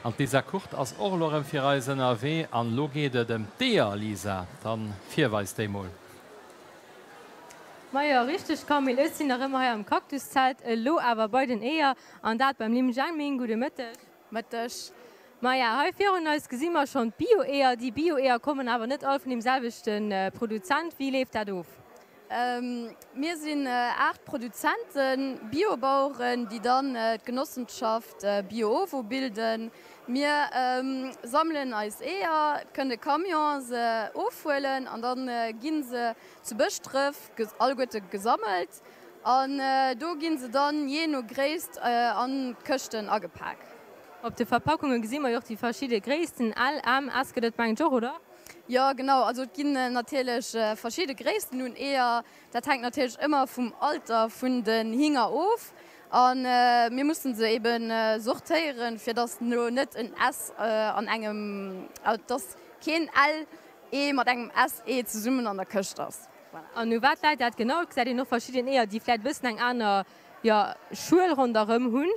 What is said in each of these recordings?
An d'Lisa Kurt ass och elo erëm fir eis ënnerwee. An elo geet et ëm d'Eeër, Lisa. Dann virweis déi mol. Majo, richteg Camille, ech sinn nach ëmmer hei am Cactuszelt, elo awer bei den Eeër, an dat beim Lim Jiangming. Gudde Mëtteg. Mëtteg. Maja, hei virun eis gesi mer schonn d'Bio-Eeër. Déi Bio-Eeër kommen awer net all vun deem selwechte Produzent. Wéi leeft dat of? Mir sinn 8 Produzenten, Biobaueren, déi dann d'Genossenschaft Bio-Ovo bilden. Mir sammelen eis Eeër, et kënnt e Camion se ofhuelen an da gi se zu Bëschdref alleguerte gesammelt an do gi se dann jee no Gréisst an d'Këschten agepak. Op de Verpakunge gesi mer jo och déi verschidde Gréissten, L, M, S gëtt et mengt ech och, oder? Jo genau, also et ginn natierlech verschidde Gréissten un Eeër. Dat hänkt natierlech ëmmer vum Alter vun den Hinger of a mir mussen se ebe sortéieren, fir datt elo net en S an engem, datt keen L Ee mat engem S Ee zesummen an der Këscht ass. Voilà. An u wat läit dat genau? Et gesäit een och verschidden Eeër, déi vläit e bëssen eng aner, jo, Schuel ronderëm hunn.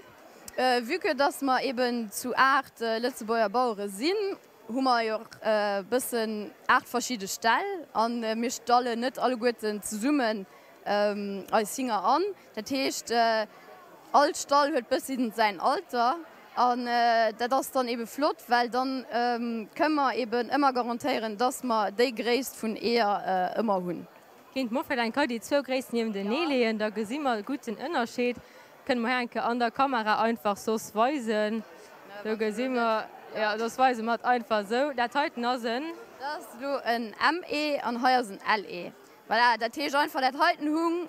Vue que dass mer eben zu 8 Lëtzebuerger Bauere sinn, hu mer jo och e bëssen 8 verschidde Ställ a mir stallen net alleguerten zesummen eis Hinger an. Dat heescht, all Stall huet bëssi säin Alter an dat ass dann ebe flott, well dann kënne mer eben ëmmer garantéieren, dass mer déi Gréisst vun Eeër ëmmer hunn. Kéint mer vläicht eng Kei déi zwou Gréissten niewentenee leeën, da gesi mer gutt den Ënnerscheed. Kënne mer hei eng Kéier an der Kamera einfach soss weisen. Do gesi mer, jo, soss weise mer et einfach esou. Dat heiten ass en. Dat ass elo en M-Ee an hei ass en L-Ee. Voilà, dat heescht einfach, dat heiten Hung,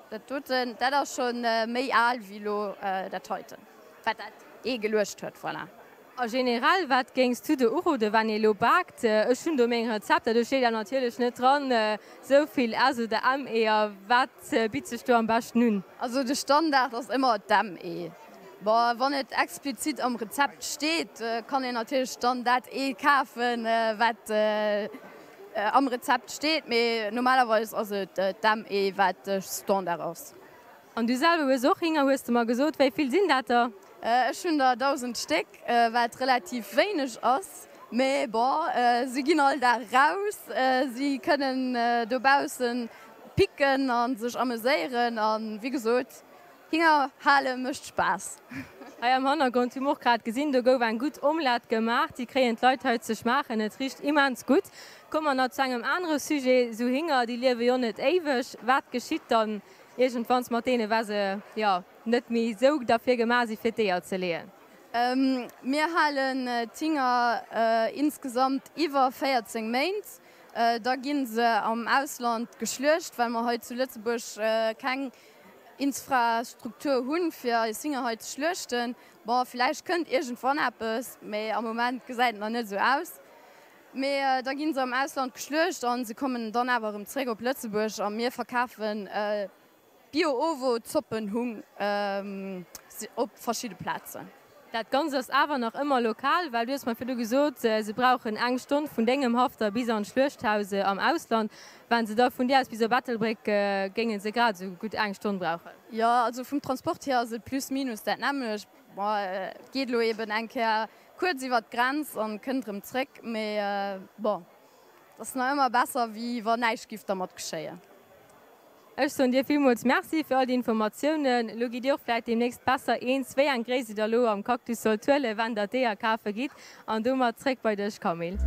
dat doten, dat ass scho méi al wéi elo dat heiten, wat dat Ee geluecht huet. Voilà. A generell, wat géings du do uroden, wann ee lo baakt? Ech hunn do meng Rezepter, do steet awer natierlech net dran, esou vill S oder M-Eeër. Wat bitt sech do am beschten un? Also de Standard ass ëmmer d'M-Ee. Bon, wann et explizit am Rezept steet, kann een natierlech dann dat Ee kafen, wat Am Rezept steet, mee normalerweis ass et d'M-Ee wat de Standard ass. An du selwer hues och Hinger, hues de mer gesot. Wéi vill sinn dat der? Ech hunn der 1.000 Stéck, wat relativ wéineg ass, mee bon, si ginn all Dag eraus, si kënnen dobaussen picken a sech ameséieren a wéi gesot, Hinger hale mécht Spaass. Hei am Hannergrond hu mer och grad gesinn, do gouf eng gutt Omelette gemaach. Déi kréien d'Leit hei ze schmaachen. Et richt immens gutt. Komme mer nach zu engem anere Sujet. Esou Hinger, déi liewe jo net éiweg. Wat geschitt dann iergendwanns mat deene, wa se, jo, net méi esou derfir gemaach si fir d'Eeër ze leeën? Mir halen d'Hinger insgesamt iwwer 14 Méint. Da gi se am Ausland geschluecht, well mer hei zu Lëtzebuerg keng Infrastruktur hunn, fir eis Hinger hei ze schluechten. Bon, villäicht kënnt iergendwann eppes, mee am Moment gesäit et nach net esou aus. Mee da gi se am Ausland geschluecht a se kommen dann awer erëm zréck op Lëtzebuerg a mir verkafen Bio-Ovo-Zoppenhung op verschidde Plazen. Dat Ganzt ass awer nach ëmmer lokal, well du hues mer virdu gesot, se brauchen eng Stonn vun dengem Haff da bis an d'Schluechthaus am Ausland. Wa se da vun dir aus bis op Ettelbréck géinge se grad esou gutt eng Stonn brauchen. Jo, also vum Transport hier ass et plus minus dat nämmlecht. Bon, et geet elo eben eng Kéier kuerz iwwer d'Grenz an kënnt erëm zréck, mee bon, et ass nach ëmmer besser wéi wa näischt giff dermat geschéien. Ech soen dir villmools Merci fir all déi Informatiounen. Elo gitt dir och vläit deemnächst besser eens, wéi eng Gréisst dir da lo am Cactus sollt huelen, wann der d'Eeër kafe gitt. An domat zréck bei dech, Camille.